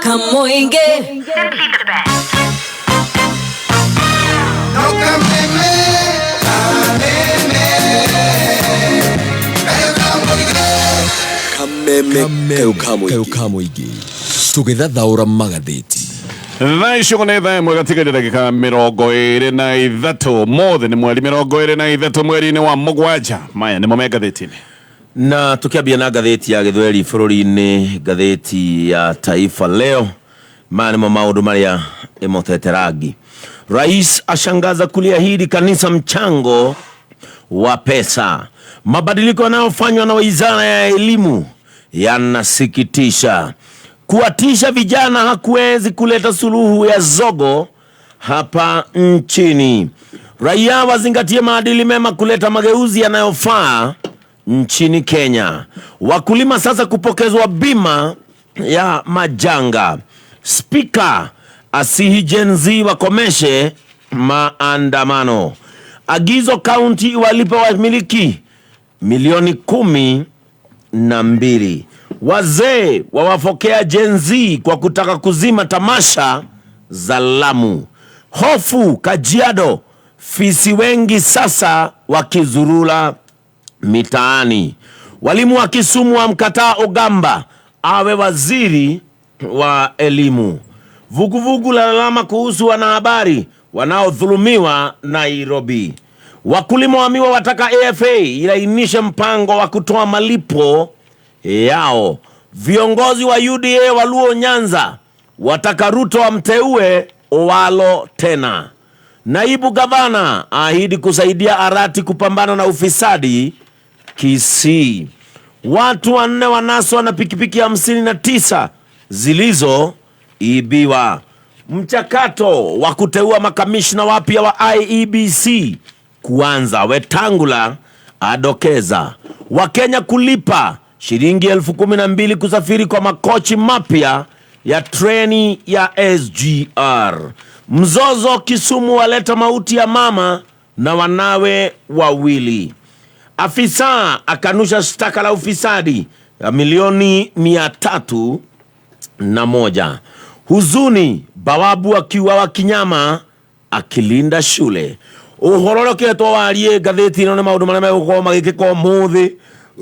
Kamuingi. Kameme kayũ ka mũingĩ tũgĩthathaũra magathĩti. Thaa icio nĩ thaa 1 gatigaire ndagĩka 23. Mothe nĩ mweri 23 mweri-inĩ wa 7. Maya nĩmo me ngathĩti-inĩ. Na tukiambia na ngathĩti ya gĩthweri bũrũri-inĩ, ngathĩti ya Taifa Leo, maya nĩmo maũndũ marĩa ĩmotete rangi. Rais ashangaza kuliahidi kanisa mchango wa pesa. Mabadiliko yanayofanywa na wizara ya elimu yanasikitisha. Kuwatisha vijana hakuwezi kuleta suluhu ya zogo hapa nchini. Raia wazingatie maadili mema kuleta mageuzi yanayofaa nchini Kenya. Wakulima sasa kupokezwa bima ya majanga. Spika asihi Gen Z wakomeshe maandamano. Agizo kaunti walipe wamiliki milioni 12. Wazee wawafokea Gen Z kwa kutaka kuzima tamasha za Lamu. Hofu Kajiado, fisi wengi sasa wakizurula mitaani. Walimu wa Kisumu wamkataa Ogamba awe waziri wa elimu. Vuguvugu la lalama kuhusu wanahabari wanaodhulumiwa Nairobi. Wakulima wa miwa wataka AFA ilainishe mpango wa kutoa malipo yao. Viongozi wa UDA Waluo Nyanza wataka Ruto amteue Owalo tena. Naibu gavana ahidi kusaidia Arati kupambana na ufisadi Kisii. Watu 4 wanaswa na pikipiki 59 zilizoibiwa. Mchakato wa kuteua makamishna wapya wa IEBC kuanza. Wetangula adokeza. Wakenya kulipa shilingi 12,000 kusafiri kwa makochi mapya ya treni ya SGR. Mzozo Kisumu waleta mauti ya mama na wanawe wawili. Afisa akanusha shtaka la ufisadi ya milioni 301. Huzuni, bawabu akiuawa kinyama akilinda shule. Uhoro ũrĩa ũkĩretwo warie ngathĩti ĩno nĩ maũndũ marĩa megũkorwo magĩkĩka ũmũthĩ.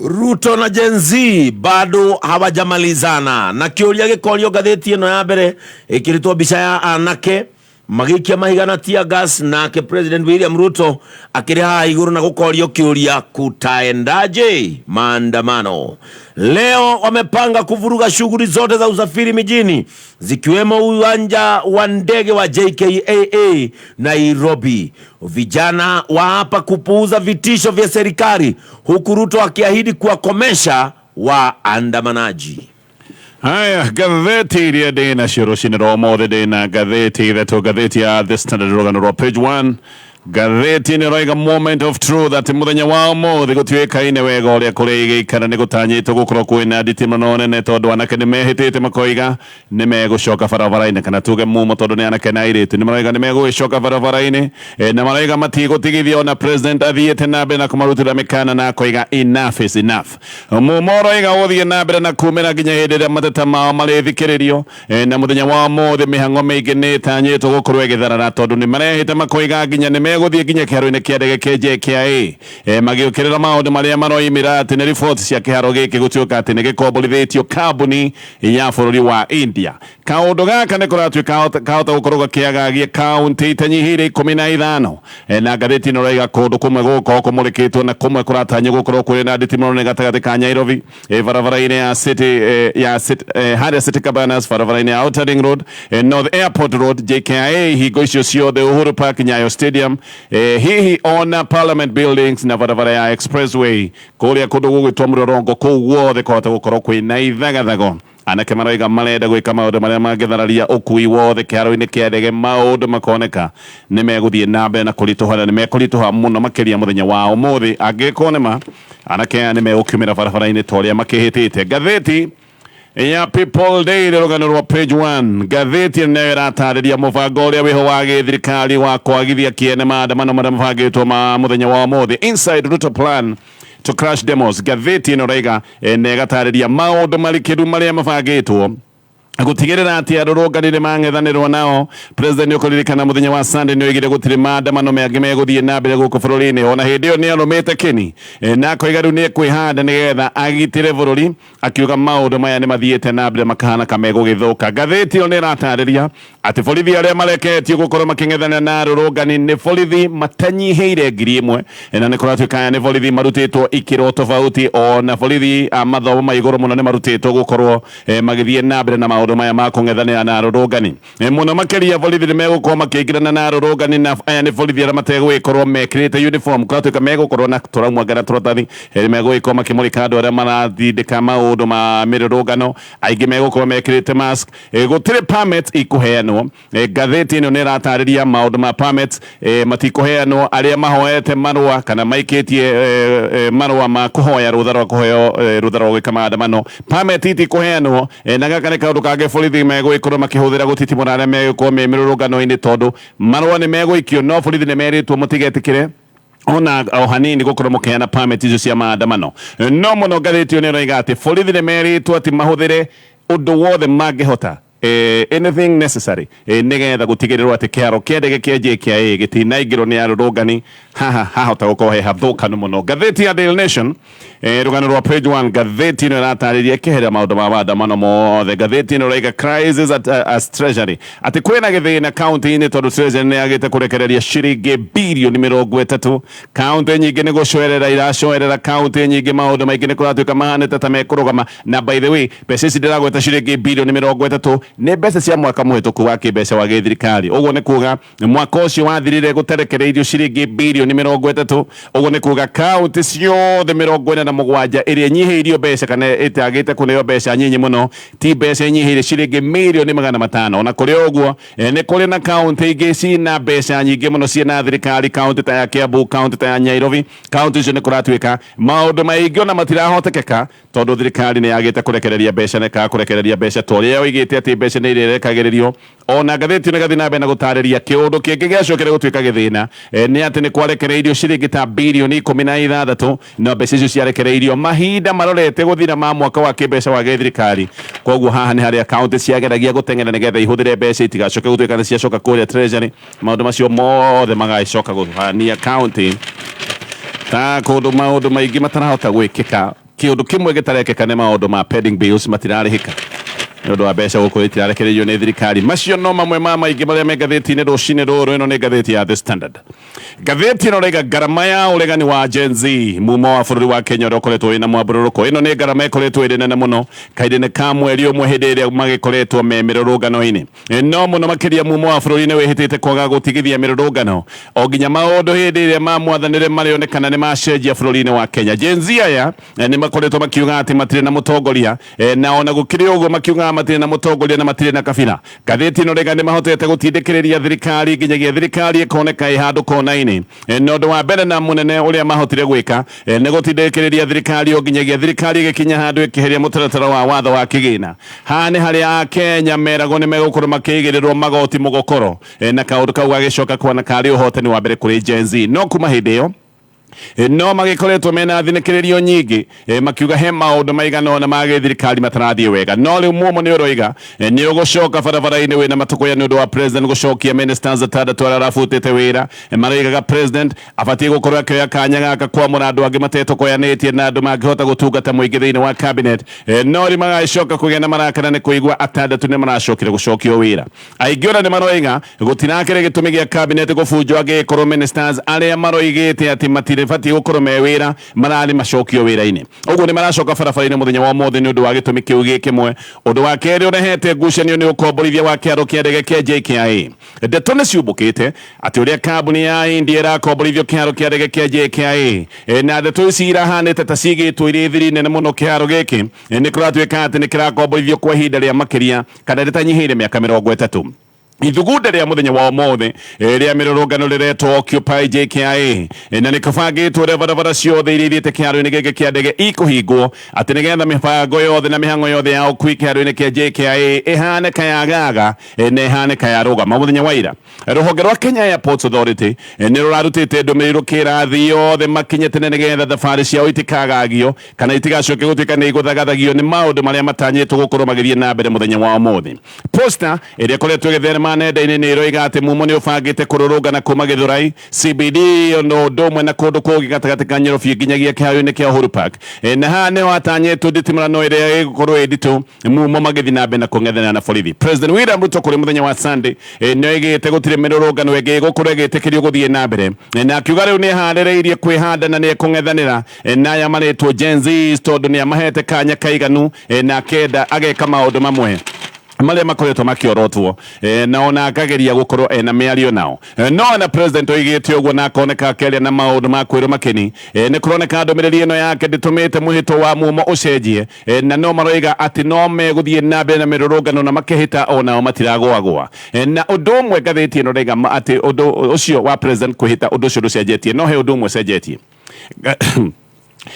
Ruto na Gen Z bado hawajamalizana. Na kĩũria gĩkorio ngathĩti ĩno ya mbere ĩkĩrĩtwo mbica ya anake magĩikia mahiga na tear gas, nake President William Ruto akĩrĩ haha igũrũ na gũkorio kĩũria kutaendaje maandamano. Leo wamepanga kuvuruga shughuli zote za usafiri mijini zikiwemo uwanja wa ndege wa JKIA Nairobi. Vijana waapa kupuuza vitisho vya serikali huku Ruto akiahidi kuwakomesha waandamanaji. Haya, ngathĩti iria ndĩ nacio rũcinĩ rwa ũmũthĩ, ndĩ na ngathĩti ithatũ. Ngathĩti ya The Standard, rũgano rwa page 1, ngathĩti nĩ ĩroiga moment of truth, atĩ mũthenya wa ũmũthĩ gũtuĩkaine wega ũrĩa kũrĩ igĩikara. Nĩ gũtanyĩtwo gũkorwo kwĩna nditimũrano nene tondũ anake nĩ mehĩtĩte makoiga nĩ megũcoka barabara-inĩ, kana tuge mumo tondũ nĩ anake na airĩtu nĩ maroiga nĩ megũgĩcoka barabara-inĩ, na maroiga matigũtigithio na president athiĩte na mbere na kũmarutĩra mĩkana na akoiga enough is enough. Mumo ũroiga ũthiĩ na mbere na kumĩra nginya hĩndĩ ĩrĩa mateta mao marĩthikĩrĩrio, na mũthenya wa ũmũthĩ mĩhang'o mĩingĩ nĩ ĩtanyĩtwo gũkorwo ĩgĩtharara tondũ nĩ marehĩte makoiga nginya nĩ megũthiĩ nginya kĩharo-inĩ kĩa ndege kĩa JKIA, magĩũkĩrĩra maũndũ marĩa maroimĩra atĩ nĩ riboti cia kĩharo gĩkĩ gũtuĩka atĩ nĩ gĩkomborithĩtio kambuni ya bũrũri wa India. Kaũndũ gaka nĩ kũratuĩka kahota gũkorwo gakĩagagia kaunti itanyihĩire 15, na ngathĩti ĩno ĩroiga kũndũ kũmwe gũgũkorwo kũmũrĩkĩtwo na kũmwe kũratanywo gũkorwo kwĩna nditimũrano nĩ gatagatĩ ka Nairobi, barabara-inĩ ya City, ya City, harĩa City Cabanas, barabara-inĩ ya Outer Ring Road, North Airport Road, JKIA, hingo icio ciothe, Uhuru Park, Nyayo Stadium, hihi ona Parliament Buildings na barabara ya Expressway kũrĩa kũndũ gũgwĩtwo Mũrorongo, kũu guothe kwahota gũkorwo kwĩna ithagathago. Anake maroiga marenda gwĩka maũndũ marĩa mangĩthararia ũkui wothe kĩharo-inĩ kĩa ndege, maũndũ makoneka nĩ megũthiĩ na mbere na kũritũha, na nĩ mekũritũha mũno makĩria mũthenya wa ũmũthĩ. Angĩkorwo nĩ ma anake aya nĩ megũkiumĩra barabara-inĩ ta ũrĩa makĩhĩtĩte. Ngathĩti ya People Daily, rũgano rwa page 1, ngathĩti ĩno ĩratarĩria mũbango ũrĩa wĩho wa gĩthirikari wa kwagithia kĩene maandamano marĩa mabangĩtwo ma mũthenya wa ũmũthĩ, Inside Ruto plan to crash demos. Ngathĩti ĩno ĩraiga, na ĩgatarĩria maũndũ marikĩru marĩa mabangĩtwo. Gũtigĩrĩra atĩ arũrũngani nĩ mang'ethanĩrwo nao. President nĩ ũkũririkana mũthenya wa Sunday nĩ oigire gũtirĩ maandamano mangĩ megũthiĩ na mbere gũkũ bũrũri-inĩ. Ona hĩndĩ ĩyo nĩ arũmĩte kĩni na akoiga rĩu nĩ ekwĩhanda nĩgetha agitĩre bũrũri, akiuga maũndũ maya nĩ mathiĩte na mbere makahana ka megũgĩthũka. Ngathĩti ĩyo nĩ ĩratarĩria atĩ borithi arĩa mareketio gũkorwo makĩng'ethana na arũrũngani nĩ borithi matanyihĩire 1000, na nĩ kũratuĩka aya nĩ borithi marutĩtwo ikĩro tofauti, ona borithi a mathomo ma igũrũ mũno nĩ marutĩtwo gũkorwo magĩthiĩ na mbere na maũndũ maya ma kũng'ethanĩra na arũrũngani. Mũno makĩria borithi nĩ megũkorwo makĩingĩrana na arũrũngani, na aya nĩ borithi arĩa mategũgĩkorwo mekĩrĩte uniform, kũratuĩka megũkorwo na tũraumanga na tũratathi, megũgĩkorwo makĩmũrĩka andũ arĩa marathindĩka maũndũ ma mĩrũrũngano, aingĩ megũkorwo mekĩrĩte mask. Gũtirĩ permit ikũheanwo. Ngathĩti ĩno nĩ ĩratarĩria maũndũ ma permit matikũheanwo, arĩa mahoete marũa kana maikĩtie marũa ma kũhoya rũtha rwa kũheo rũtha rwa gwĩka maandamano, permit itikũheanwo. Na gaka nĩ kaũndũ kangĩ borithi megũgĩkorwo makĩhũthĩra gũtitimũra arĩa megũkorwo me mĩrũrũngano-inĩ, tondũ marũa nĩ megũikio, no borithi nĩ merĩtwo mũtigetĩkĩre ona o hanini gũkorwo mũkĩheana permit icio cia maandamano. No mũno ngathĩti ĩyo nĩ ĩroiga atĩ borithi nĩ merĩtwo atĩ mahũthĩre ũndũ wothe mangĩhota, anything necessary, nĩgetha gũtigĩrĩrwo atĩ kĩharo kĩa ndege kĩa JKIA gĩtinaingĩrwo nĩ arũrũngani. Haha hahota gũkorwo he hathũkanu mũno. Ngathĩti ya Daily Nation, rũgano rwa page 1, ngathĩti ĩno ĩratarĩria kĩherera maũndũ ma maandamano mothe. Ngathĩti ĩno ĩraiga crisis at Treasury, atĩ kwĩna gĩthĩna kaunti-inĩ tondũ Treasury nĩ yagĩte kũrekereria ciringi birioni 30. Kaunti nyingĩ nĩ gũcoerera iracoerera, kaunti nyingĩ maũndũ maingĩ nĩ kũratuĩka mahanĩte ta mekũrũgama. Na by the way, mbeca ici ndĩragweta, ciringi birioni 30, nĩ mbeca cia mwaka mũhĩtũku wa kĩmbeca wa gĩthirikari. Ũguo nĩ kuga mwaka ũcio wathirire gũterekereirio ciringi birioni 30. Ũguo nĩ kuga kaunti ciothe 47, ĩrĩa ĩnyihĩirio mbeca kana ĩtagĩte kũneo mbeca nyinyi mũno, ti mbeca inyihĩire ciringi mirioni 500. Ona kũrĩ ũguo, nĩ kũrĩ na kaunti ingĩ cina mbeca nyingĩ mũno ciĩna thirikari, kaunti ta ya Kiambu, kaunti ta ya Nairobi. Kaunti icio nĩ kũratuĩka maũndũ maingĩ ona matirahotekeka tondũ thirikari nĩ yagĩte kũrekereria mbeca na ĩkaga kũrekereria mbeca ta ũrĩa yoigĩte atĩ mbeca nĩ irĩrekagĩrĩrio. Ona ngathĩti ĩno ĩgathiĩ na mbere na gũtarĩria kĩũndũ kĩngĩ gĩacokire gũtuĩka gĩthĩna, nĩ atĩ nĩ kwarekereirio ciringi ta birioni 16, no mbeca icio ciarekereirio mahinda marorete gũthira ma mwaka wa kĩmbeca wa gĩthirikari. Koguo haha nĩ harĩa kaunti ciageragia gũteng'era nĩgetha ihũthĩre mbeca itigacoke gũtuĩka nĩ ciacoka kũrĩa Treasury. Maũndũ macio mothe magagĩcoka kũhania kaunti ta kũndũ maũndũ maingĩ matarahota gwĩkĩka. Kĩũndũ kĩmwe gĩtarekĩka nĩ maũndũ ma pending bills, matirarĩhĩka nĩ ũndũ wa mbeca gũkũ itirarekereirio nĩ thirikari. Macio no mamwe ma maingĩ marĩa me ngathĩti-inĩ rũcinĩ rũrũ. Ĩno nĩ ngathĩti ya The Standard. Ngathĩti ĩno raiga ngarama ya ũregani wa Gen Z, mumo wa bũrũri wa Kenya ũrĩa ũkoretwo wĩna mwambũrũrũko. Ĩno nĩ ngarama ĩkoretwo ĩrĩ nene mũno kahinda-inĩ ka mweri ũmwe hĩndĩ ĩrĩa magĩkoretwo me mĩrũrũngano-inĩ. No mũno makĩria mumo wa bũrũri nĩ wĩhĩtĩte kwaga gũtigithia mĩrũrũngano o nginya maũndũ hĩndĩ ĩrĩa ma mwathanĩre marĩonekana nĩ macenjia bũrũri-inĩ wa Kenya. Gen Z aya nĩ makoretwo makiuga atĩ matirĩ na mũtongoria, na ona gũkĩrĩ ũguo makiugaga matirĩ na mũtongoria na matirĩ na kabira. Ngathĩti ĩno rĩga nĩ mahotete gũtindĩkĩrĩria thirikari nginyagia thirikari ĩkoneka ĩ handũ kona-inĩ. Na ũndũ wa mbere na mũnene ũrĩa mahotire gwĩka nĩ gũtindĩkĩrĩria thirikari o nginyagia thirikari ĩgĩkinya handũ ĩkĩheria mũtaratara wa watho wa kĩgĩna. Haha nĩ harĩa Akenya meragwo nĩ megũkorwo makĩigĩrĩrwo magoti mũgokoro, na kaũndũ kau gagĩcoka kuona karĩ ũhotani wa mbere kũrĩ Gen Z. No kuma hĩndĩ ĩyo no magĩkoretwo mena thinĩkĩrĩrio nyingĩ, makiuga he maũndũ maigana ũna ma gĩthirikari matarathiĩ wega. No rĩu muomo nĩ ũroiga nĩ ũgũcoka barabara-inĩ wĩna matũkũya nĩ ũndũ wa president gũcokia ministers atandatũ arĩa arabutĩte wĩra. Maroigaga president abatiĩ gũkorwo akĩoya kanya gaka kwamũra andũ angĩ matetũkoyanĩtie na andũ mangĩhota gũtungata mũingĩ thĩinĩ wa cabinet. No rĩu magagĩcoka kũgĩa na marakara nĩ kũigua atandatũ nĩ maracokire gũcokio wĩra. Aingĩ ona nĩ maroiga gũtirakĩrĩ gĩtũmi gĩa cabinet gũbunjwo angĩgĩkorwo ministers arĩa maroigĩte atĩ matirĩbatiĩ gũkorwo me wĩra mararĩ macokio wĩra-inĩ. Ũguo nĩ maracoka barabara-inĩ mũthenya wa ũmũthĩ nĩ ũndũ wa gĩtũmi kĩu gĩ kĩmwe. Ũndũ wa kerĩ ũrehete ngucanio nĩ ũkomborithia wa kĩharo kĩa ndege kĩa JKIA. Ndeto nĩ ciumbũkĩte atĩ ũrĩa kambuni ya India ĩrakomborithio kĩharo kĩa ndege kĩa JKIA, na ndeto ici irahanĩte ta cigĩtwo irĩ thiri nene mũno. Kĩharo gĩkĩ nĩ kũratuĩka atĩ nĩ kĩrakomborithio kwa ihinda rĩa makĩria kana rĩtanyihĩire mĩaka 30. Ithugunda rĩa mũthenya wa ũmũthĩ rĩa mĩrũrũngano rĩretwo Occupy JKIA, na nĩ kũbangĩtwo ũrĩa barabara ciothe iria ithiĩte kĩharo-inĩ gĩkĩ kĩa ndege ikũhingwo atĩ nĩgetha mĩbango yothe na mĩhang'o yothe ya ũkui kĩharo-inĩ kĩa JKIA ĩhane ka yagaga na ĩhane ka yarũgama. Mũthenya wa ira, rũhonge rwa Kenya Airports Authority nĩ rũrarutĩte ndũmĩrĩri rũkĩra athii othe makinye tene nĩgetha thabarĩ ciao itikagagio kana itigacoke gũtuĩka nĩ igũthagathagio nĩ maũndũ marĩa matanyĩtwo gũkorwo magĩthiĩ na mbere mũthenya wa ũmũthĩ. Posta ĩrĩa ĩkoretwo ĩgĩtherema nenda-inĩ nĩ ĩroiga atĩ mumo nĩ ũbangĩte kũrũrũngana kuma Gĩthũrai, CBD no ũndũ ũmwe na kũndũ kũngĩ gatagatĩ ka Nyorobi nginyagia kĩharo-inĩ kĩa Uhuru Park. Na haha nĩho hatanyĩtwo nditimũrano ĩrĩa ĩgũkorwo ĩ nditũ mumo magĩthiĩ na mbere na kũng'ethanĩra na borithi. President William Ruto kũrĩ mũthenya wa Sunday nĩ oigĩte gũtirĩ mĩrũrũngano ĩngĩ ĩgũkorwo ĩgĩtĩkĩrio gũthiĩ na mbere, na akiuga rĩu nĩ eharĩrĩirie kwĩhanda na nĩ ekũng'ethanĩra na aya marĩtwo Gen Zs tondũ nĩ amahete kanya kaiganu, na akenda ageka maũndũ mamwe marĩa makoretwo makĩorotwo, na ona akageria gũkorwo ena mĩario nao. No ona president oigĩte ũguo na akoneka akĩaria na maũndũ ma kwĩrwo makĩni, nĩ kũroneka ndũmĩrĩri ĩno yake ndĩtũmĩte mwĩhĩtwo wa mumo ũcenjie, na no maroiga atĩ no megũthiĩ na mbere na mĩrũrũngano na makĩhĩta onao matiragũagũa. Na ũndũ ũmwe ngathĩti ĩno ndaiga atĩ ũndũ ũcio wa president kwĩhĩta, ũndũ ũcio ndũcenjetie, no he ũndũ ũmwe ũcenjetie.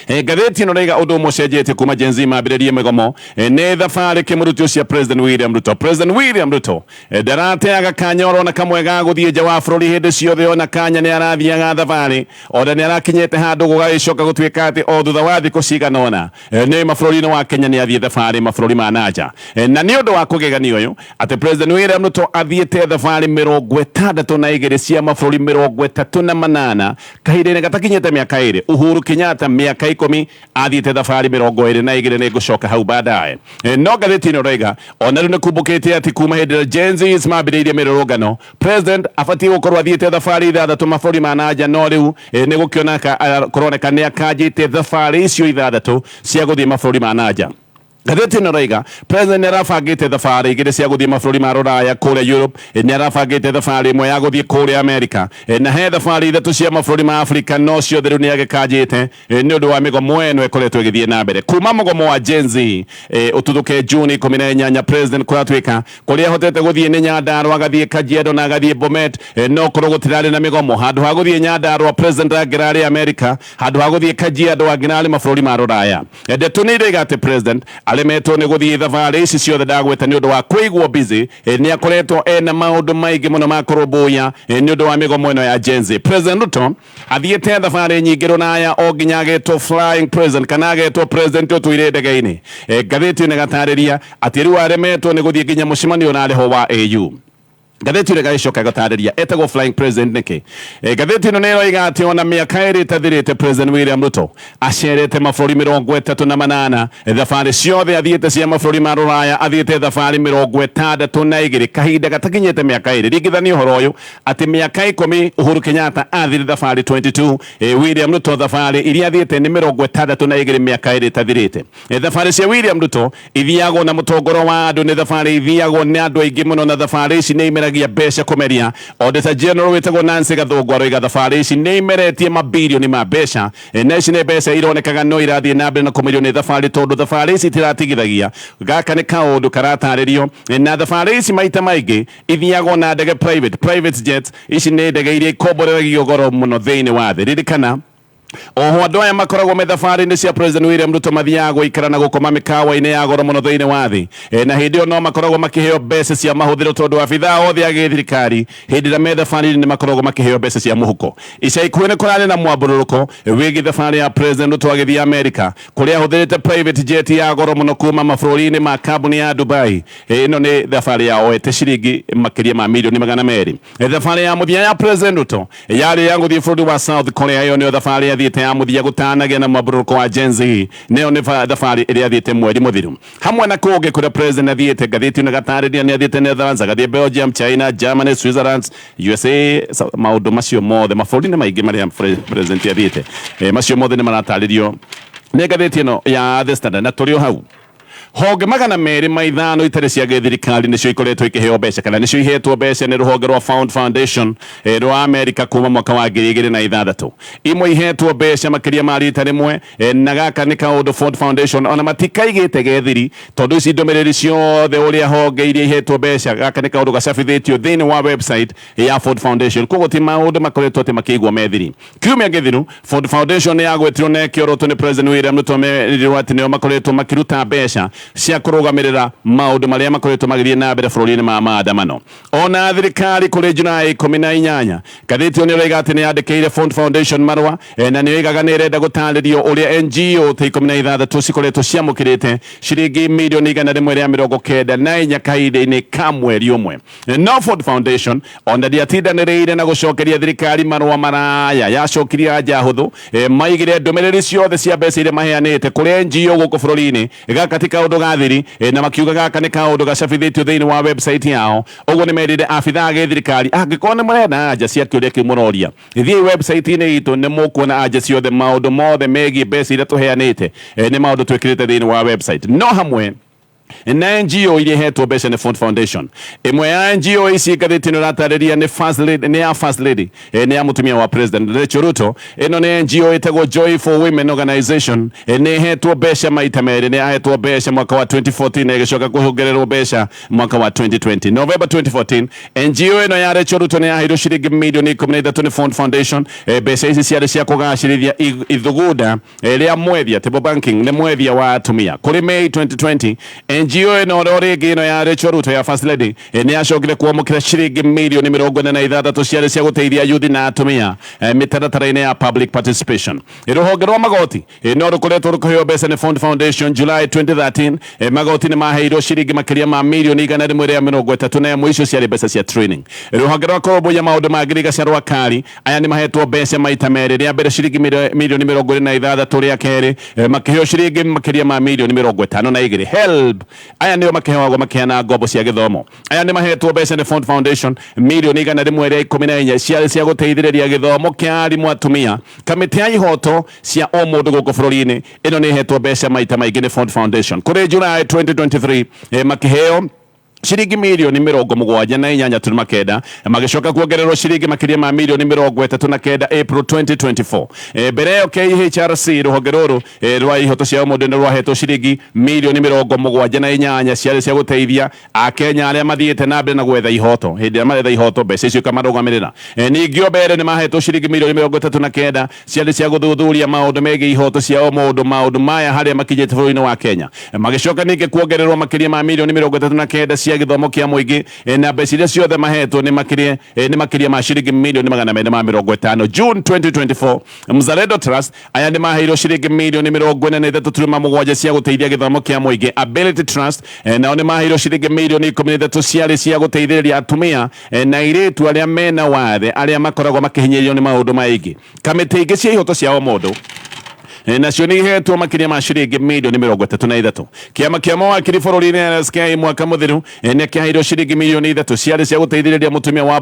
Ngathĩti ĩno raiga ũndũ ũmwe ũcenjetie kuma Gen Z mambĩrĩrie mĩgomo nĩ thabarĩ kĩmũrutio cia President William Ruto. President William Ruto ndarateaga kanya orona kamwe ga gũthiĩ nja wa bũrũri. Hĩndĩ ciothe ona kanya nĩ arathiaga thabarĩ, ona nĩ arakinyĩte handũ gũgagĩcoka gũtuĩka atĩ o thutha wa thikũ cigana ũna nĩ mabũrũri-inĩ wa Kenya nĩ athiĩ thabarĩ mabũrũri ma nanja. Na nĩ ũndũ wa kũgegania ũyũ atĩ President William Ruto athiĩte thabarĩ 62 cia mabũrũri 38 kahinda-inĩ gatakinyĩte mĩaka 2. Uhuru Kenyatta mĩaka 10 athiĩte thabarĩ 22. Nĩ ngũcoka hau baadaye. No ngathĩti ĩno raiga ona rĩu nĩ kumbũkĩte atĩ kuma hĩndĩ ĩrĩa Gen Zs mambĩrĩirie mĩrũrũngano, president abatiĩ gũkorwo athiĩte thabarĩ ithathatũ mabũrũri ma nanja, no rĩu nĩ gũkĩoneka kũroneka nĩ akanjĩte thabarĩ icio ithathatũ cia gũthiĩ mabũrũri ma nanja. Ngathĩti ĩno raiga president nĩ arabangĩte thabarĩ igĩrĩ cia gũthiĩ mabũrũri ma rũraya kũrĩa Europe, nĩ arabangĩte thabarĩ ĩmwe ya gũthiĩ kũrĩa America, na he thabarĩ ithatũ cia mabũrũri ma Afrika, no ciothe rĩu nĩ agĩkanjĩte nĩ ũndũ wa mĩgomo ĩno ĩkoretwo ĩgĩthiĩ na mbere kuma mũgomo wa Gen Z ũtuthũke Juni 18. President kũratuĩka kũrĩa ahotete gũthiĩ nĩ Nyandarua, agathiĩ Kajiado na agathiĩ Bomet, no korwo gũtirarĩ na mĩgomo, handũ ha gũthiĩ Nyandarua president angĩrarĩ America, handũ ha gũthiĩ Kajiado angĩrarĩ mabũrũri ma rũraya. Ndeto nĩ iraiga atĩ president aremetwo nĩ gũthiĩ thabarĩ ici ciothe ndagweta nĩ ũndũ wa kũigwo busy. Nĩ akoretwo ena maũndũ maingĩ mũno ma kũrũmbũiya nĩ ũndũ wa mĩgomo ĩno ya Gen Z. President Ruto athiĩte thabarĩ nyingĩ rũraya o nginya agetwo flying president kana agetwo president ũtũire ndege-inĩ. Ngathĩti ĩno ĩgatarĩria atĩ rĩu aremetwo nĩ gũthiĩ nginya mũcemanio ũrarĩho wa AU. Ngathĩti ĩno ĩgagĩcoka ĩgatarĩria etagwo flying president nĩkĩ. Ngathĩti ĩno nĩ ĩroiga atĩ ona mĩaka 2 ĩtathirĩte, President William Ruto acerete mabũrũri 38. Thabarĩ ciothe athiĩte cia mabũrũri ma rũraya athiĩte thabarĩ 62 kahinda gatakinyĩte mĩaka 2. Ringithania ũhoro ũyũ atĩ mĩaka 10 Uhuru Kenyatta athire thabarĩ 22, William Ruto thabarĩ iria athiĩte nĩ 62 mĩaka 2 ĩtathirĩte. Thabarĩ cia William Ruto ithiagwo na mũtongoro wa andũ, nĩ thabarĩ ithiagwo nĩ andũ aingĩ mũno, na thabarĩ ici nĩ imeragia mbeca kũmeria. Auditor General wĩtagwo Nancy Gathũngũ aroiga thabarĩ ici nĩ imeretie mabirioni ma mbeca, na ici nĩ mbeca ironekaga no irathiĩ na mbere na kũmerio nĩ thabarĩ tondũ thabarĩ ici itiratigithagia. Gaka nĩ kaũndũ karatarĩrio. Na thabarĩ ici maita maingĩ ithiagwo na ndege private jets. Ici nĩ ndege iria ikomboreragio goro mũno thĩinĩ wa thĩ. Ririkana oho andũ aya makoragwo me thabarĩ-inĩ cia President William Ruto mathiaga gũikara na gũkoma mĩkawa-inĩ ya goro mũno thĩinĩ wa thĩ, na hĩndĩ ĩyo no makoragwo makĩheo mbeca cia mahũthĩro tondũ abithaa othe a gĩthirikari hĩndĩ ĩrĩa me thabarĩ-inĩ nĩ makoragwo makĩheo mbeca cia mũhuko. Ica ikuhĩ nĩ kũrarĩ na mwambũrũrũko wĩgiĩ thabarĩ ya President Ruto agĩthiĩ Amerika kũrĩa ahũthĩrĩte private jet ya goro mũno kuma mabũrũri-inĩ ma kambuni ya Dubai. Ĩno nĩ thabarĩ ya oete ciringi makĩria ma mirioni 200. Thabarĩ ya mũthia ya President Ruto yarĩ ya gũthiĩ bũrũri wa South Korea. Ĩyo nĩyo thabarĩ athiĩte ya mũthia gũtanagĩa na mwambũrũrũko wa Gen Z. Nĩyo nĩ thabarĩ ĩrĩa athiĩte mweri mũthiru hamwe na kũngĩ kũrĩa president athiĩte. Ngathĩti ĩno ĩgatarĩria nĩ athiĩte Netherlands, agathiĩ Belgium, China, Germany, Switzerland, USA, maũndũ macio mothe mabũrũri-inĩ maingĩ marĩa president athiĩte, macio mothe nĩ maratarĩrio nĩ ngathĩti ĩno ya The Standard. Na tũrĩ o hau. Honge 205 itarĩ cia gĩthirikari nĩcio ikoretwo ikĩheo mbeca kana nĩcio ihetwo mbeca nĩ rũhonge rwa Fund Foundation rwa Amerika kuma mwaka wa 2006. Imwe ihetwo mbeca makĩria ma rita rĩmwe, na gaka nĩ kaũndũ Ford Foundation ona matikaigĩte gethiri, tondũ ici ndũmĩrĩri ciothe ũrĩa honge iria ihetwo mbeca, gaka nĩ kaũndũ gacabithĩtio thĩinĩ wa website ya Ford Foundation. Koguo ti maũndũ makoretwo atĩ makĩigwo methiri. Kiumia gĩthiru Ford Foundation nĩ yagwetirwo na ĩkĩorotwo nĩ President William Ruto, merirwo atĩ nĩo makoretwo makĩruta mbeca cia kũrũgamĩrĩra maũndũ marĩa makoretwo magĩthiĩ na mbere bũrũri-inĩ ma maandamano. Ona thirikari kũrĩ Julai 18, ngathĩti ĩyo nĩ ĩroiga atĩ nĩ yandĩkĩire Ford Foundation marũa, na nĩ yoigaga nĩ ĩrenda gũtarĩrio ũrĩa NGO ta 16 cikoretwo ciamũkĩrĩte ciringi mirioni 194 kahinda-inĩ ka mweri ũmwe. No Ford Foundation ona ndĩatindanĩrĩire na gũcokeria thirikari marũa maraya, yacokirie anja hũthũ. Maigire ndũmĩrĩri ciothe cia mbeca iria maheanĩte kũrĩ NGO gũkũ bũrũri-inĩ, gaka ti kaũndũ ga thiri, na makiuga gaka nĩ kaũndũ gacabithĩtio thĩinĩ wa website yao. Ũguo nĩ merire abithaa a gĩthirikari, angĩkorwo nĩ mũrenda anja cia kĩũria kĩu mũroria, thiĩi website-inĩ itũ, nĩ mũkuona anja ciothe, maũndũ mothe megiĩ mbeca iria tũheanĩte, nĩ maũndũ twĩkĩrĩte thĩinĩ wa website. No hamwe na NGO iria ihetwo mbeca nĩ Ford Foundation, ĩmwe ya NGO ici ngathĩti ĩno ĩratarĩria nĩ First Lady, nĩ ya First Lady, nĩ ya mũtumia wa President Rachel Ruto. Ĩno nĩ NGO ĩtagwo Joy for Women Organization. Nĩ ĩhetwo mbeca maita merĩ, nĩ yahetwo mbeca mwaka wa 2014 na ĩgĩcoka kuongererwo mbeca mwaka wa 2020. November 2014, NGO ĩno ya Rachel Ruto nĩ yaheirwo ciringi mirioni 13 nĩ Ford Foundation. Mbeca ici ciarĩ cia kũgacĩrithia ithugunda rĩa mwethia, table banking, nĩ mwethia wa atumia. Kũrĩ May 2020, NGO ĩno o rĩngĩ ĩno ya Rachel Ruto ya First Lady, nĩ yacokire kwamũkĩra ciringi mirioni 46 ciarĩ cia gũteithia yuthi na atumia mĩtaratara-inĩ ya public participation. Rũhonge rwa magoti no rũkoretwo rũkĩheo mbeca nĩ Ford Foundation. July 2013, magoti nĩ maheirwo ciringi makĩria ma mirioni 131, icio ciarĩ mbeca cia training. Rũhonge rwa kũrũmbũiya maũndũ ma ngirigaca rwa kari, aya nĩ mahetwo mbeca maita merĩ, rĩa mbere ciringi mirioni 26, rĩa kerĩ makĩheo ciringi makĩria ma mirioni 52. HELB, aya nĩo makĩheagwo makĩheana ngombo cia gĩthomo. Aya nĩ mahetwo mbeca nĩ Ford Foundation mirioni 114, ciarĩ cia gũteithĩrĩria gĩthomo kĩa arimũ atumia. Kamĩtĩ ya ihoto cia o mũndũ gũkũ bũrũri-inĩ, ĩno nĩ ĩhetwo mbeca maita maingĩ nĩ Ford Foundation. Kũrĩ July 2023, makĩheo ciringi mirioni 78.9, magĩcoka kuongererwo ciringi makĩria ma mirioni 39 April 2024. Mbere ĩyo KHRC, rũhonge rũrũ rwa ihoto cia mũndũ, nĩ rwahetwo ciringi mirioni 78, ciarĩ cia gũteithia akenya arĩa mathiĩte na mbere na gwetha ihoto. Hĩndĩ ĩrĩa maretha ihoto, mbeca icio ikamarũgamĩrĩra. Ningĩ o mbere nĩ mahetwo ciringi mirioni 39, ciarĩ cia gũthuthuria maũndũ megiĩ ihoto cia o mũndũ, maũndũ maya harĩa makinyĩte bũrũri-inĩ wa Kenya. Magĩcoka ningĩ kuongererwo makĩria ma mirioni 39 cia gĩthomo kĩa mũingĩ, na mbeca iria ciothe mahetwo nĩ makĩria ma ciringi mirioni 250. June 2024, Mzalendo Trust, aya nĩ maheirwo ciringi mirioni 43.7 cia gũteithia gĩthomo kĩa mũingĩ. Ability Trust, nao nĩ maheirwo ciringi mirioni 13, ciarĩ cia gũteithĩrĩria atumia na airĩtu arĩa mena wathe, arĩa makoragwo makĩhinyĩrĩrio nĩ maũndũ maingĩ. Kamĩtĩ ingĩ cia ihoto cia o mũndũ nacio nĩ ihetwo makĩria ma ciringi mirioni 33. Kĩama kĩa mawakiri bũrũri-inĩ LSK, mwaka mũthiru nĩ kĩaheirwo ciringi mirioni 3, ciarĩ cia gũteithĩrĩria mũtumia wa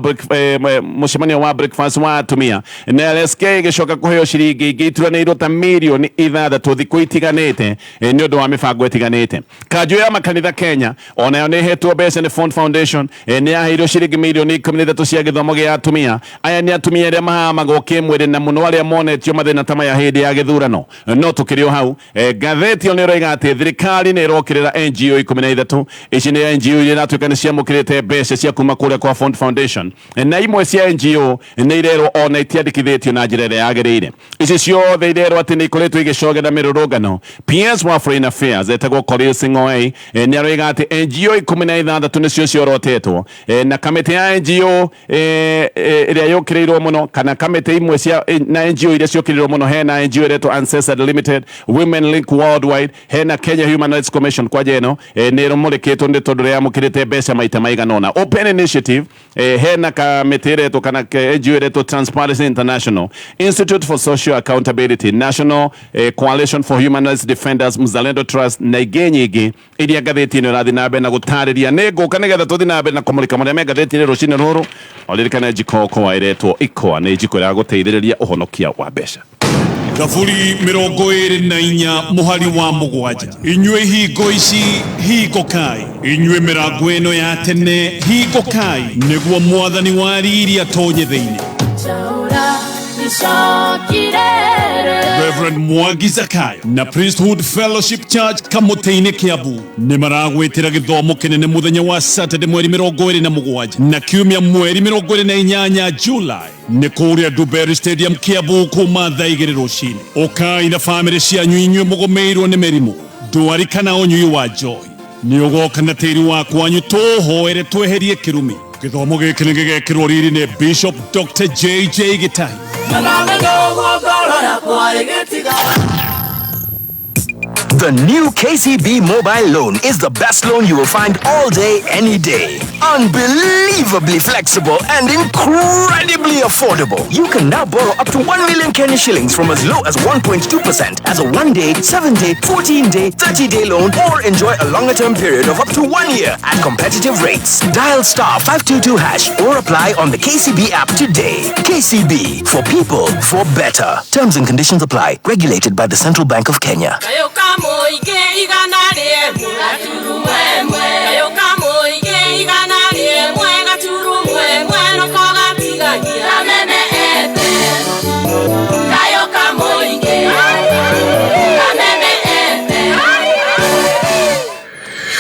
mũcemanio wa breakfast wa atumia, na LSK ĩgĩcoka kũheo ciringi ingĩ ituranĩirwo ta mirioni 6 thikũ itiganĩte, nĩ ũndũ wa mĩbango ĩtiganĩte. Kanjũ ya makanitha Kenya onayo nĩ ĩhetwo mbeca nĩ Ford Foundation. Nĩ yaheirwo ciringi mirioni 13 cia gĩthomo gĩa atumia. Aya nĩ atumia arĩa mahamagwo kĩmwĩrĩ, na mũno arĩa monetio mathĩna ta maya hĩndĩ ya gĩthurano. No tũkĩrĩ o hau, ngathĩti ĩyo nĩ ĩroiga atĩ thirikari nĩ ĩrokĩrĩra NGO 13. Ici nĩ NGO iria iratuĩka nĩ ciamũkĩrĩte mbeca cia kuma kũrĩa kwa Ford Foundation, na imwe cia NGO nĩ irerwo ona itiandĩkithĩtio na njĩra ĩrĩa yagĩrĩire. Ici ciothe irerwo atĩ nĩ ikoretwo igĩcogera mĩrũrũngano. PS wa Foreign Affairs etagwo Korir Sing'oei, nĩ aroiga atĩ NGO 16 nĩcio ciorotetwo, na kamĩtĩ ya NGO ĩrĩa yũkĩrĩirwo mũno, kana kamĩtĩ imwe cia na NGO iria ciũkĩrĩirwo mũno, hena NGO ĩretwo Ancestors Limited, Women Link Worldwide, hena Kenya Human Rights Commission, kwanja ĩno nĩ ĩrũmũrĩkĩtwo nĩ tondũ yamũkĩrĩte mbeca maita maigana ũna, Open Initiative, hena kamĩtĩ ĩretwo kana NGO ĩretwo Transparency International, Institute for Social Accountability, National Coalition for Human Rights Defenders, Mzalendo Trust, na ingĩ nyingĩ iria ngathĩti ĩno ĩrathiĩ na mbere na gũtarĩria. Nĩ ngũka nĩgetha tũthiĩ na mbere na kũmũrĩka marĩa me ngathĩti-inĩ rũcinĩ rũrũ. Ũririkane njiko okoa ĩretwo ikoa, nĩ njiko ĩragũteithĩrĩria ũhonokia wa mbeca. Thaburi 24 mũhari wa 7. Inyuĩ hingo ici hingũkai, inyuĩ mĩrango ĩno ya tene hingũkai, nĩguo mwathani wa riri atonye thĩinĩ. Reverend Mwangi Zakayo na Priesthood Fellowship Church Kamũtĩ-inĩ Kiambu nĩ maragwĩtĩra gĩthomo kĩnene mũthenya wa Saturday mweri 27 na kiumia mweri 28 July nĩ kũrĩa Duberry Stadium Kiambu kuma thaa 2 rũcinĩ. Ũkai na bamĩrĩ cianyu inyuĩ mũgũmĩirwo nĩ mĩrimũ, ndwari kana ũnyui wa njohi. Nĩ ũgoka na tĩri wa kwanyu tũhoere tweherie kĩrumi. Gĩthomo gĩkĩ nĩ gĩgekĩrwo riri nĩ Bishop Dr. JJ Gĩtahi. The new KCB mobile loan is the best loan you will find all day, any day. Unbelievably flexible and incredibly affordable. You can now borrow up to 1 million Kenya shillings from as low as 1.2% as a 1-day, 7-day, 14-day, 30-day loan, or enjoy a longer-term period of up to 1 year at competitive rates. Dial star 522 hash or apply on the KCB app today. KCB, for people, for better. Terms and conditions apply. Regulated by the Central Bank of Kenya.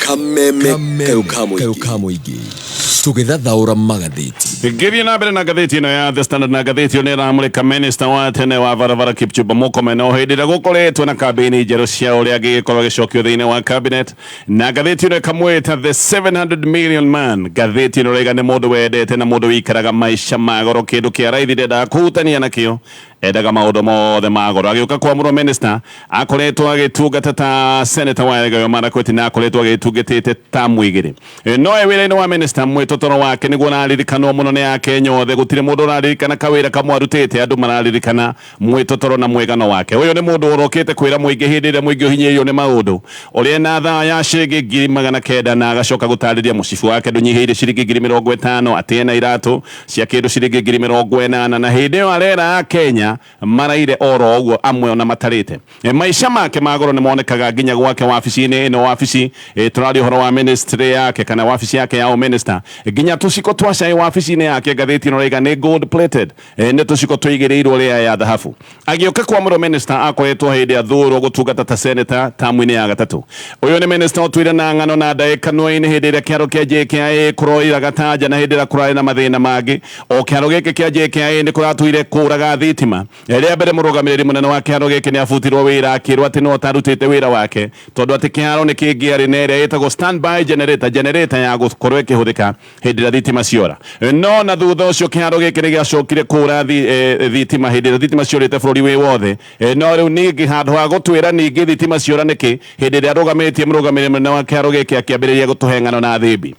Kameme kayo ka mũingĩ tũgĩthathaũra magathĩti. Ngĩthiĩ na mbere na ngathĩti ĩno ya The Standard, na ngathĩti ĩyo nĩ ĩramũrĩka minister wa tene wa barabara Kipchumba Murkomen o hĩndĩ ĩrĩa gũkoretwo na kambĩini njerũ cia ũrĩa angĩgĩkorwo agĩcokio thĩinĩ wa cabinet, na ngathĩti ĩno ĩkamwĩta the 700 million man. Ngathĩti ĩno ĩraiga nĩ mũndũ wendete na mũndũ wĩikaraga maica ma goro, kĩndũ kĩa raithi ndendaga kũhutania nakĩo, endaga maũndũ mothe ma goro. Agĩũka kwamũrwo minister akoretwo agĩtungata ta senator wa Elgeyo Marakwet na akoretwo agĩtungatĩte tamu 2. No e wĩra-inĩ wa minister, mwĩtotoro wake nĩguo ũraririkanwo mũno nĩ Akenya othe. Gũtirĩ mũndũ ũraririkana kawĩra kamwe arutĩte, andũ mararirikana mwĩtotoro na mwĩgano wake. Ũyũ nĩ mũndũ ũrokĩte kwĩra mũingĩ hĩndĩ ĩrĩa mũingĩ ũhinyĩrĩirio nĩ maũndũ ũrĩa na thaa ya ciringi 900,000, na agacoka gũtarĩria mũcibi wake ndũnyihĩire ciringi 50,000, atĩ ena iratũ cia kĩndũ ciringi 80,000, na hĩndĩ ĩyo arera Akenya maraire oro ũguo, amwe ona matarĩte. Maica make ma goro nĩ monekaga nginya gwake wabici-inĩ ĩno, wabici tũraria ũhoro wa ministry yake kana wabici yake ya minister, nginya tũciko twa cai wabici-inĩ yake, ngathĩti ĩno ĩraiga nĩ gold plated, nĩ tũciko tũigĩrĩirwo rĩa ya thahabu. Agĩũka kwamũrwo minister akoretwo hĩndĩ athurwo gũtungata ta senator tamu-inĩ ya gatatũ. Ũyũ nĩ minister ũtũire na ng'ano na ndaĩ kanua-inĩ hĩndĩ ĩrĩa kĩharo kĩa JKIA kũroiraga tanja, na hĩndĩ ĩrĩa kũrarĩ na mathĩna mangĩ o kĩharo gĩkĩ kĩa JKIA nĩ kũratũire kũraga thitima. Rĩa mbere mũrũgamĩrĩri mũnene wa kĩharo gĩkĩ nĩ abutirwo wĩra, akĩrwo atĩ no atarutĩte wĩra wake tondũ atĩ kĩharo nĩ kĩngĩarĩ na ĩrĩa ĩtagwo standby generator, generator ya gũkorwo ĩkĩhũthĩka hĩndĩ ĩrĩa thitima ciora. No na thutha ũcio kĩharo gĩkĩ nĩ gĩacokire kũra thitima hĩndĩ ĩrĩa thitima ciorĩte bũrũri wĩ wothe. No rĩu ningĩ handũ ha gũtwĩra ningĩ thitima ciora nĩkĩ, hĩndĩ ĩrĩa arũgamĩtie mũrũgamĩrĩri mũnene wa kĩharo gĩkĩ akĩambĩrĩria gũtũhe ng'ano na thimbi.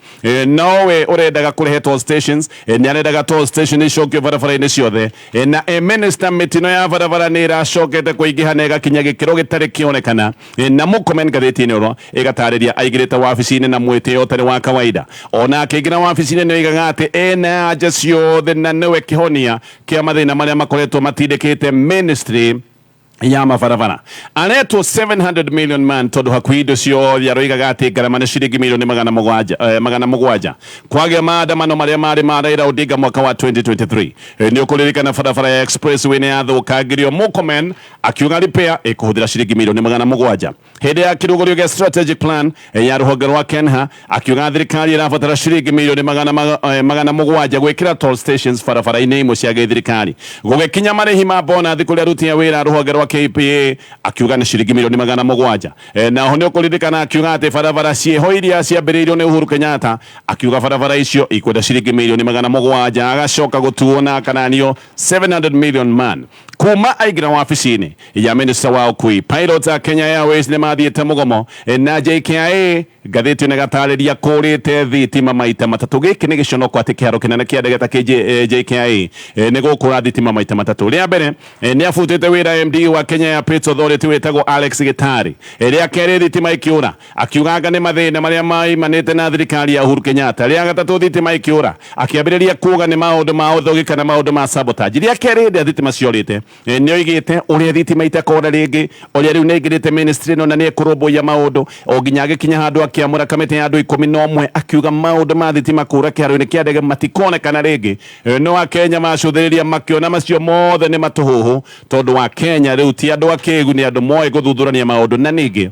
Nowe ũrendaga kũrehe toll stations, nĩ arendaga toll station icokio barabara-inĩ ciothe. Na minister, mĩtino ya barabara nĩ ĩracokete kũingĩha na ĩgakinya gĩkĩro gĩtarĩ kĩonekana. Na Murkomen ngathĩti-inĩ ĩno ĩgatarĩria aingĩrĩte wabici-inĩ na mwĩtĩo ũtarĩ wa kawaida. Ona akĩingĩra wabici-inĩ nĩ oigaga atĩ ena anja ciothe na nĩwe kĩhonia kĩa mathĩna marĩa makoretwo matindĩkĩte ministry ya mabarabara. Aretwo 700 million man tondũ hakuhĩ indo ciothe aroigaga atĩ ngarama nĩ ciringi milioni 700, 700. Kwagĩa maandamano marĩa marĩ ma Raila Odinga mwaka wa 2023, nĩ ũkũririkana barabara ya expressway nĩ yathũkangirio, Murkomen akiuga repair ĩkũhũthĩra ciringi milioni 700. Hĩndĩ ya kĩrũgũrio gĩa strategic plan ya rũhonge rwa Kenha, akiuga thirikari ĩrabatara ciringi milioni 700 gwĩkĩra toll stations barabara-inĩ imwe cia gĩthirikari. Gũgĩkinya marĩhi ma bonathi kũrĩ aruti a wĩra a rũhonge rwa KPA, akiuga nĩ ciringi milioni 700. Na ho nĩ ũkũririkana akiuga atĩ barabara ciĩho iria ciambĩrĩirio nĩ Uhuru Kenyatta, akiuga barabara icio ikwenda ciringi milioni 700, agacoka gũtuo na akananio 700 million man. Kuma aingĩra wabici-inĩ ya minister wa ũkui, pilots a Kenya Airways nĩ mathiĩte mũgomo. Na JKIA, ngathĩti ĩno ĩgatarĩria kũrĩte thitima maita matatũ. Gĩkĩ nĩ gĩconoko atĩ kĩharo kĩnene kĩa ndege ta JKIA nĩ gũkũra thitima maita matatũ. Rĩa mbere nĩ abutĩte wĩra MD wa wa Kenya Airports Authority wĩtagwo Alex Gitari. Rĩa kerĩ thitima ikĩũra, akiuga anga nĩ mathĩna marĩa maimanĩte na thirikari ya Uhuru Kenyatta. Rĩa gatatũ thitima ikĩũra, akĩambĩrĩria kuga nĩ maũndũ ma ũthũgi kana maũndũ ma sabotage. Rĩa kerĩ hĩndĩ ĩrĩa thitima ciorĩte, nĩ oigĩte ũrĩa thitima itakora rĩngĩ, ũrĩa rĩu nĩ aingĩrĩte ministry ĩno na nĩ ekũrũmbũiya maũndũ, o nginya agĩkinya handũ akĩamũra kamĩtĩ ya andũ 11, akiuga maũndũ ma thitima kũra kĩharo-inĩ kĩa ndege matikonekana rĩngĩ. No Akenya macũthĩrĩria makĩona macio mothe nĩ matũhũhũ, tondũ wa Kenya rĩu ti andũ akĩgu, nĩ andũ moĩ gũthuthurania maũndũ. Na ningĩ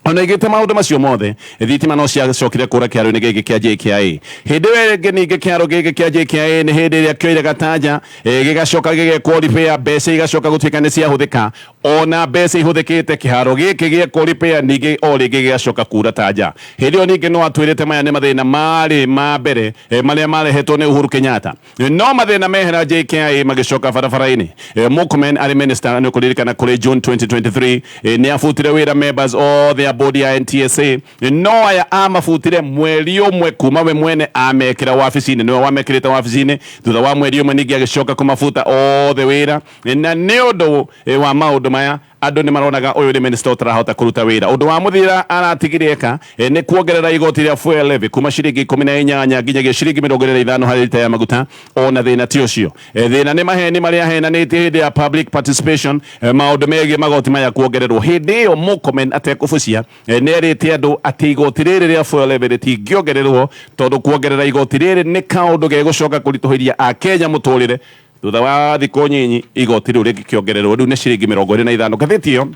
ona igĩte maũndũ macio mothe, thitima no ciacokire kũra kĩharo-inĩ gĩkĩ kĩa JKIA. Hĩndĩ ĩyo ĩngĩ ningĩ kĩharo gĩkĩ kĩa JKIA nĩ hĩndĩ ĩrĩa kĩoire gatanja, gĩgacoka gĩgekwo repair, mbeca igacoka gũtuĩka nĩ ciahũthĩka. Ona mbeca ihũthĩkĩte kĩharo gĩkĩ gĩekwo repair, ningĩ o rĩngĩ gĩgacoka kura tanja. Hĩndĩ ĩyo ningĩ no atwĩrĩte maya nĩ mathĩna marĩ ma mbere, marĩa marehetwo nĩ Uhuru Kenyatta. No mathĩna mehera JKIA magĩcoka barabara-inĩ. Murkomen arĩ minister, nĩ ũkũririkana kũrĩ June 2023, nĩ abutire wĩra members othe a board ya NTSA. No aya amabutire mweri ũmwe kuma we mwene amekĩra wabici-inĩ, nĩwe wamekĩrĩte wabici-inĩ. Thutha wa mweri ũmwe ningĩ agĩcoka kũmabuta othe wĩra. Na nĩ ũndũ wa maũndũ maya andũ nĩ maronaga ũyũ nĩ minister ũtarahota kũruta wĩra. Ũndũ wa mũthia aratigire eka, nĩ kuongerera igoti rĩa fuel levy kuma ciringi 18 nginyagia ciringi 25 harĩ rita ya maguta. Ona thĩna ti ũcio, thĩna nĩ maheni marĩa ahenanĩtie hĩndĩ ya public participation, maũndũ megiĩ magoti maya kuongererwo. Hĩndĩ ĩyo Murkomen atekũbucia, nĩ erĩte andũ atĩ igoti rĩrĩ rĩa fuel levy rĩtingĩongererwo, tondũ kuongerera igoti rĩrĩ nĩ kaũndũ gegũcoka kũritũhĩria Akenya mũtũrĩre. Thutha wa thikũ nyinyi igoti rĩu rĩngĩkĩongererwo, rĩu nĩ ciringi 25. Ngathĩti ĩyo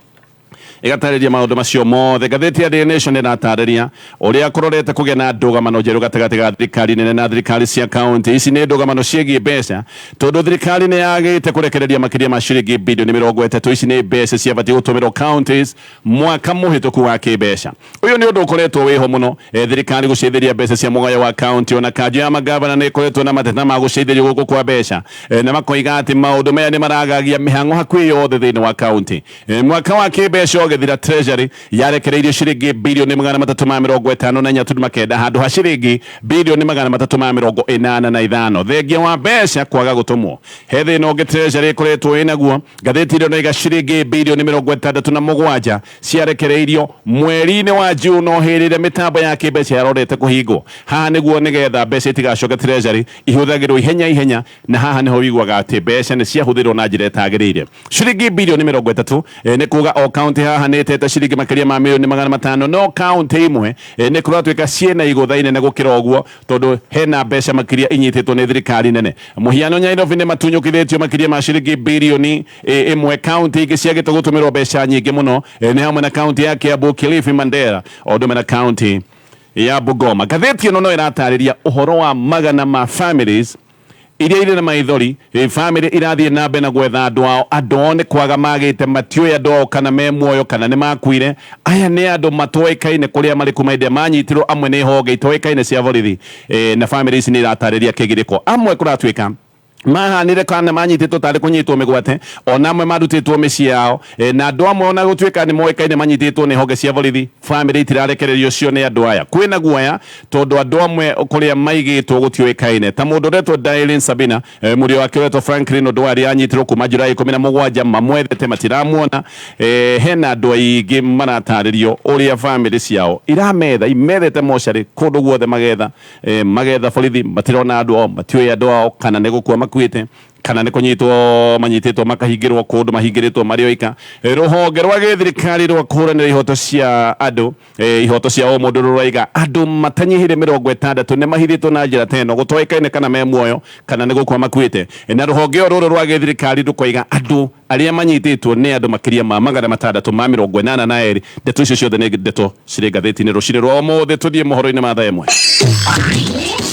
ĩgatarĩria maũndũ macio mothe. Ngathĩti ya Daily Nation ĩratarĩria ũrĩa kũrorete kũgĩa na ndũgamano njerũ gatagatĩ ga thirikari nene na thirikari cia kaunti. Ici nĩ ndũgamano ciĩgiĩ mbeca, tondũ thirikari nĩ yagĩte kũrekereria makĩria ma ciringi bilioni 30. Ici nĩ mbeca ciabatiĩ gũtũmĩrwo counties mwaka mũhĩtũku wa kĩmbeca. Ũyũ nĩ ũndũ ũkoretwo wĩho mũno, thirikari gũceithĩria mbeca cia mũgayo wa kaunti. Ona kanjũ ya magavana nĩ ĩkoretwo na mateta ma gũceithĩrio gũkũ kwa mbeca, na makoiga atĩ maũndũ maya nĩ maragagia mĩhang'o hakuhĩ yothe thĩinĩ wa kaunti. Mwaka wa kĩmbeca ũgĩthira, Treasury yarekereirio ciringi bilioni 354.9 handũ ha ciringi bilioni 385, thengia wa mbeca kwaga gũtũmwo. He thĩna ũngĩ Treasury ĩkoretwo ĩnaguo. Ngathĩti ĩno ĩga ciringi bilioni 67 ciarekereirio mweri-inĩ wa June, no hĩndĩ ĩrĩa mĩtambo ya kĩmbeca yarorete kũhingwo. Haha nĩguo nĩgetha mbeca itigacoke Treasury ihũthagĩrwo ihenya ihenya, na haha nĩho wiguaga atĩ mbeca nĩ ciahũthĩrwo na njĩra ĩtagĩrĩire. Ciringi bilioni 30, nĩ kuga o kaunti haha nĩ ĩtete ciringi makĩria ma milioni 500, no kaunti imwe, nĩ kũratuĩka ciĩna igũtha inene gũkĩra ũguo, tondũ hena mbeca makĩria inyitĩtwo nĩ thirikari nene. Mũhiano, Nairobi nĩ matunyũkithĩtio makĩria ma ciringi bilioni 1. Kaunti ingĩ ciagĩte gũtũmĩrwo mbeca nyingĩ mũno, nĩ hamwe na kaunti ya Kiambu, Kilifi, Mandera, o ũndũ ũmwe na kaunti ya Bungoma. Ngathĩti ĩno no ĩratarĩria ũhoro wa magana ma families iria irĩ na maithori, family irathiĩ na mbere na gwetha andũ ao. Andũ ao nĩ kwaga magĩte, matiũĩ andũ ao kana me muoyo kana nĩ makuire. Aya nĩ andũ matoĩkaine kũrĩa marĩ kuma hĩndĩ ĩrĩa manyitirwo amwe nĩ honge itoĩkaine cia borithi, na family ici nĩ iratarĩria kĩgirĩko. Amwe kũratuĩka mahanire kana manyitĩtwo tarĩ kũnyitwo mĩgwate, ona amwe marutĩtwo mĩciĩ yao, na andũ amwe ona gũtuĩka nĩ moĩkaine manyitĩtwo nĩ honge cia borithi, family itirarekererio cio nĩ andũ aya. Kwĩna guoya tondũ andũ amwe kũrĩa maigĩtwo gũtiũĩkaine, ta mũndũ ũretwo Dailin Sabina, mũriũ wake ũretwo Franklin Odwari anyitirwo kuma Julai 17, mamwethete matiramuona. Hena andũ aingĩ maratarĩrio ũrĩa family ciao irametha, imethete mocarĩ kũndũ guothe, magetha, magetha borithi, matirona andũ ao, matiũĩ andũ ao kana nĩ gũkua makuĩte kana nĩ kũnyitwo manyitĩtwo makahingĩrwo kũndũ mahingĩrĩtwo marĩ oika. Rũhonge rwa gĩthirikari rwa kũhũranĩra ihoto cia andũ, ihoto cia ũmũndũ, rũraiga andũ matanyihĩire 60 nĩ mahithĩtwo na njĩra ta ĩno, gũtoĩkaine kana me muoyo kana nĩ gũkua makuĩte. Na rũhonge o rũrũ rwa gĩthirikari rũkoiga andũ arĩa manyitĩtwo nĩ andũ makĩria ma 682. Ndeto icio ciothe nĩ ndeto cirĩ ngathĩti-inĩ rũcinĩ rwa ũmũthĩ. Tũthiĩ mohoro-inĩ ma thaa 1.